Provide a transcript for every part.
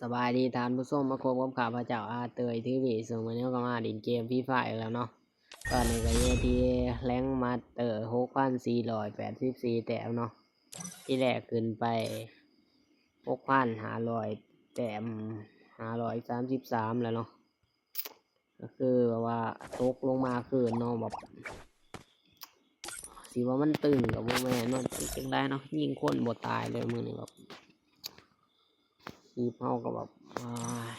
ສະບາຍດີທ່ານຜູ້ຊົມ, ມາພົບກັບຂ້າພະເຈົ້າ ອາເຕີຍ ທີວີ ເຊິ່ງມື້ນີ້ກໍມາຫຼິ້ນເກມ Free Fire ອີກແລ້ວເນາະ. ຕອນນີ້ກໍຢູ່ທີ່ Rank Master ຫົກພັນສີ່ຮ້ອຍແປດສິບສີ່ແຕ້ມເນາະ, ທີແລກຂຶ້ນໄປ ຫົກພັນຫ້າຮ້ອຍແຕ້ມ ຫ້າຮ້ອຍສາມສິບສາມແລ້ວເນາະ. ກໍຄືແບບວ່າຕົກລົງມາຄືນເນາະ, ແບບ ຊິວ່າມັນຕຶງກໍບໍ່ແມ່ນເນາະ, ຈັກ ຈັກໄດ້ເນາະ, ຍິງຄົນບໍ່ຕາຍເລີຍມື້ນີ້. ແບບຄລິບເຮົາກໍແບບ ໂອ້ຍ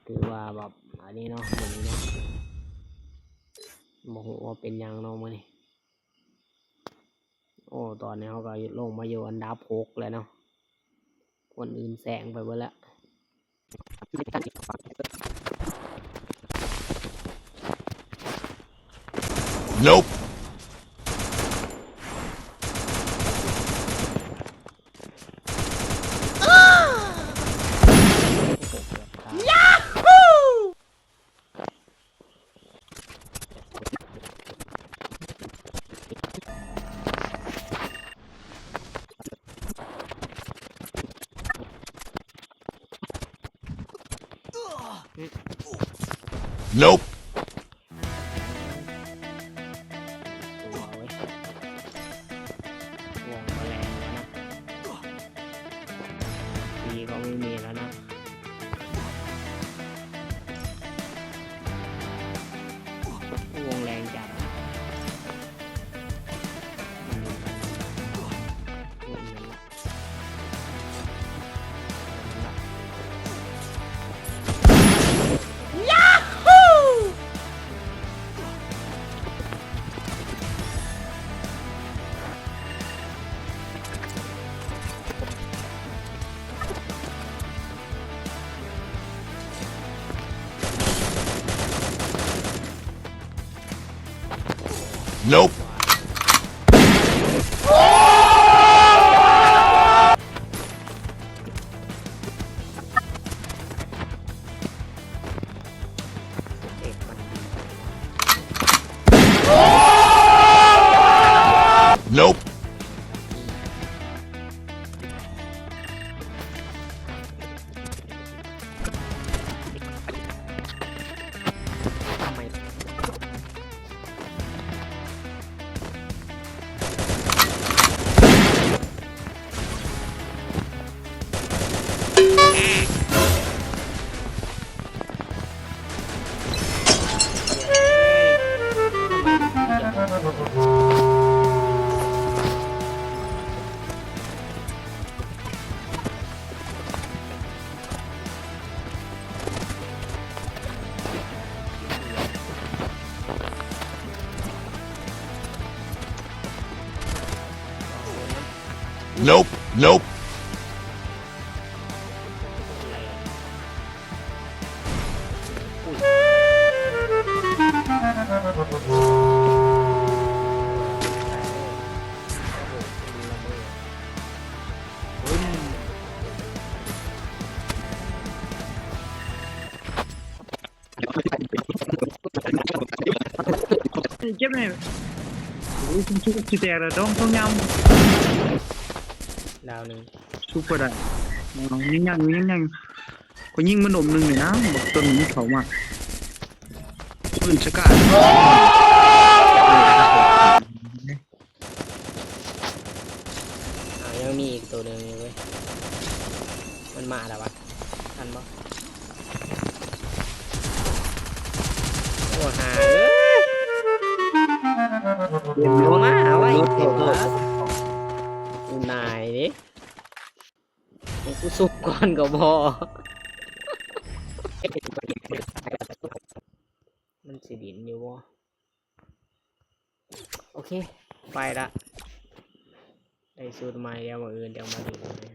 ຖືວ່າແບບອັນນີ້ເນາະ, ມື້ນີ້ເນາະ ບໍ່ຮູ້ວ່າເປັນຫຍັງເນາະມື້ນີ້. ໂອ້ ຕອນນີ້ເຮົາກໍລົງມາຢູ່ອັນດັບຫົກແລ້ວເນາະ, ຄົນອື່ນແຊງໄປເບິດແລ້ວ. Nope. Yahoo! Nope. วงแรงจัด Nope. Nope. ເຈັບແນ່ ໂອ້ຍ ຊິແຕກແລ້ວ ດອງ ດອງຍາວ ດາວໜຶ່ງ ຊຸບບໍ່ໄດ້ ຍັງຍັງ ຍັງຍັງ ຂ້ອຍຍິງມັນລົມໜຶ່ງນີ້ນະ ບັກຕົນນີ້ເຂົ້າມາ ປືນສະກາດ. ອ່າ ຍັງມີອີກໂຕໜຶ່ງຢູ່ເວີຍ ມັນມາແລ້ວວະ ທັນບໍ່? ໂອ້ ຫາເອີຍ ເປັນລົດ ມາໄວແທ້ວະ ເປັນລົດ ກູນາຍເດ້ ໃຫ້ກູຊຸບກ່ອນກໍບໍ່ ມັນຊິດິນຢູ່ບໍ່? ໂອເຄ ໄປລະ ໄດ້ສູດໃໝ່ແລ້ວ ມື້ອື່ນຈັ່ງມາຫຼິ້ນໃໝ່.